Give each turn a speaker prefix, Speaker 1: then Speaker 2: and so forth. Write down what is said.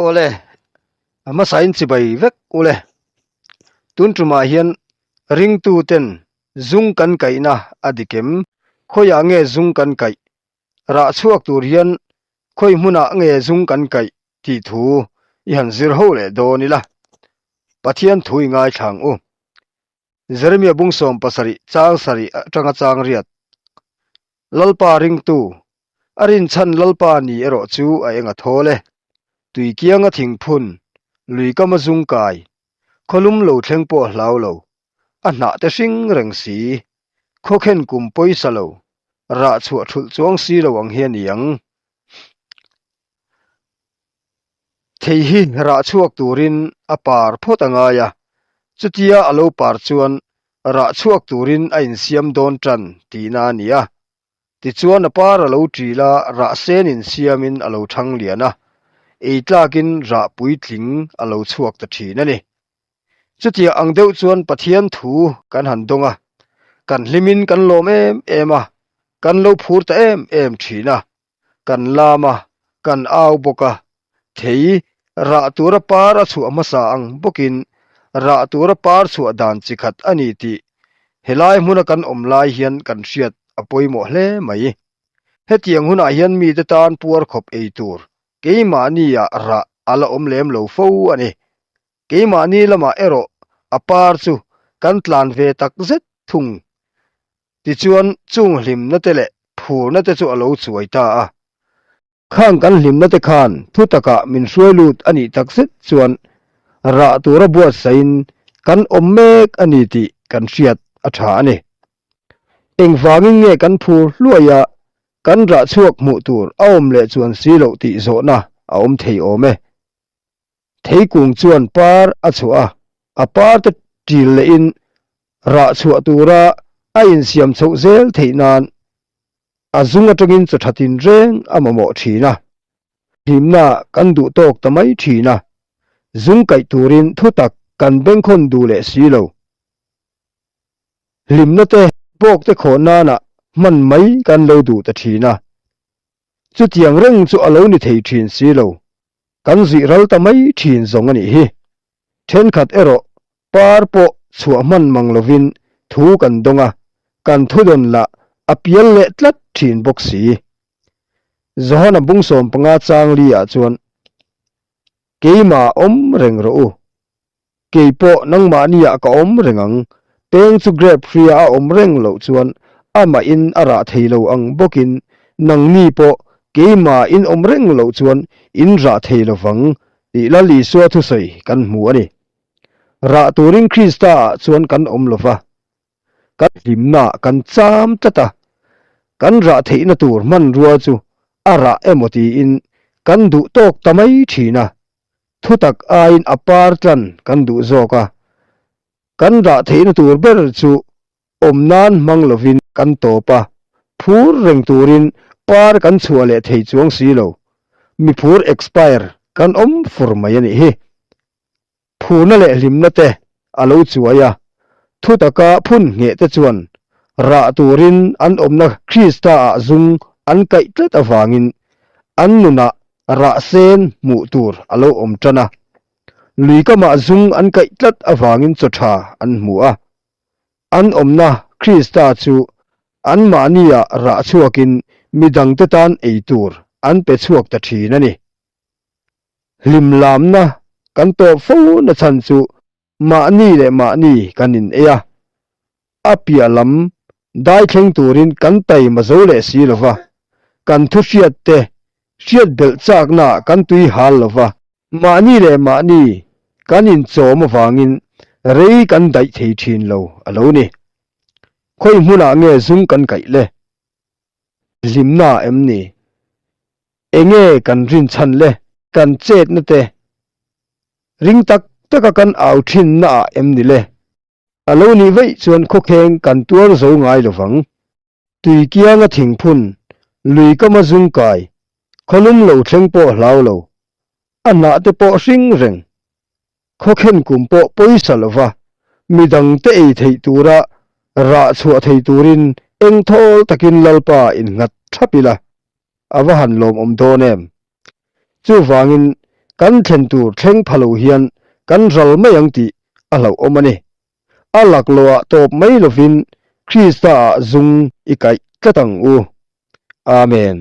Speaker 1: Awle, a hmasain chibai vek ule. Tun tumah hian ringtuten zung kan kaihna a dik em? Khawiah nge zung kan kaih? Rah chhuak tur hian khawi hmunah nge zung kan kaih tih thu i han zir ho leh dawn ila. Pathian thu i ngaithla ang u. Jeremia bung 70 chang sarih atanga chang riat. Lalpa ringtu, a rinchhan Lalpa ni erawh chu a eng a thawl e. Tui kianga thingphun, lui kama zung kai, khawlum lo thleng pawh a hlau lo, a hnah te hring reng si, khawkhen kum pawisa lo, rah chhuah thulh chuang si lo ang hi a ni ang. Thei hi rah chhuak turin a par phawt a ngai a, chutia a lo par chuan rah chhuak turin a insiam dawn tan tihna a ni a. Tichuan a par a lo ṭil a, rah sen insiamin a lo ṭhang lian a, ei tlakin rah puitling a lo chhuak ta ṭhin a ni. Chutiang ang deuh chuan Pathian thu kan han dawng a, kan hlimin kan lawm em em a, kan lo phur ta em em ṭhin a. kan lam a, kan au bawk a, thei rah tura par a chhuah hmasa ang bawkin rah tura par chhuah dan chi khat a ni tih helai hmuna kan awm lai hian kan hriat a pawimawh hle mai. Hetiang hunah hian mite tan puar khawp ei tur keimahnia rah a la awm lem lo fo a ni. Keimahni lamah erawh a par chu kan tlan ve tak zet thung. Tichuan, chung hlimna te leh phurna te chu a lo chuai ta a. Khang kan hlimna te khan thu takah min hruai lut a nih tak zet chuan rah tura buatsaihin kan awm mek a ni tih kan hriat a tha a ni. Engvangin nge kan phur hluai a, kan rah chhuak hmuh tur a awm leh chuan si loh tih zawhna a awm thei awm e. Theikung chuan par a chhuah a, a par te ṭil lehin rah chhuah tura a insiam chhoh zel theih nan a zung atangin chaw ṭha tinreng a mamawh ṭhin a. Hlimna kan duh tawk ta mai ṭhin a, zung kaih turin thutak kan bengkhawn duh leh si lo. Hlimna te bawk te khawh nana hman mai kan lo duh ta ṭhin a, chutiang reng chu a lo ni thei ṭhin si lo. Kan zuih ral ta mai thin zawng a nih hi. Thenkhat erawh par pawh chhuah hman mang lovin thu kan dawng a, kan thudawn lah a pial leh tlat thin bawk si. Johana bung 15 chang li ah chuan, Keimah awm reng rawh u. Kei pawh nangmahniah ka awm reng ang, peng chu grape hria a awm reng loh chuan amahin a rah thei lo ang bawkin nangni pawh keimah in awm reng loh chuan in rah thei lo vang tih Lal Isua thusawi kan hmu a ni. Rah turin Krista ah chuan kan awm lo va, kan hlimnaah kan cham tlat a, kan rah theihna tur hmanrua chu a rah emaw tiin kan duh tawk ta mai thin a, Thutak aiin a par tlan kan duh zawk a, kan rah theihna tur ber chu awm nan hmang lovin kan tawp a, phur reng turin par kan chhuah leh thei chuang si lo, mi phur expire kan awm fur mai a nih hi. Phurna leh hlimna te a lo chuai a, thutaka phun ngheh te chuan rah turin an awmna Krista ah zung an kaih tlat avangin an nunah rah sen hmuh tur a lo awm tan a. Lui kamah zung an kaih tlat avangin chaw tha an hmu a. An awmna Krista chu anmahniah rah chhuakin midangte tan ei tur an pe chhuak ta thin a ni. Hlimlamna kan tawp fo na chhan chu mahni leh mahni kan in ei a, a piah lam dai thleng turin kan taima zo leh si lo va, kan thu hriat te hriat belh chakna ah kan tui hal lo va, mahni leh mahni kan inchawm avangin rei kan daih thei thin lo a lo ni. Khawi hmunah nge zung kan kaih le? Hlimna em ni? Enge kan rinchhan le? Kan chetna te ring tak taka kan au thinna ah em ni le? A lo nih vaih chuan khawkheng kan tuar zo ngai lo vang. Tui kianga thingphun, lui kama zung kai, khawlum lo thleng pawh hlau lo, a hnah te pawh hring reng, khawkhen kum pawh pawisa lo va, midangte ei theih tura rah chhuah thei turin engthawl takin Lalpa innghat thap ila, a va han lawmawm dawn em? Chuvangin. Kan thlen tur thleng pha lo hian kan ral mai ang tih a hlauhawm a ni. A laklawhah tawp mai lovin Krista-ah zung i kaih tlat ang u. Amen.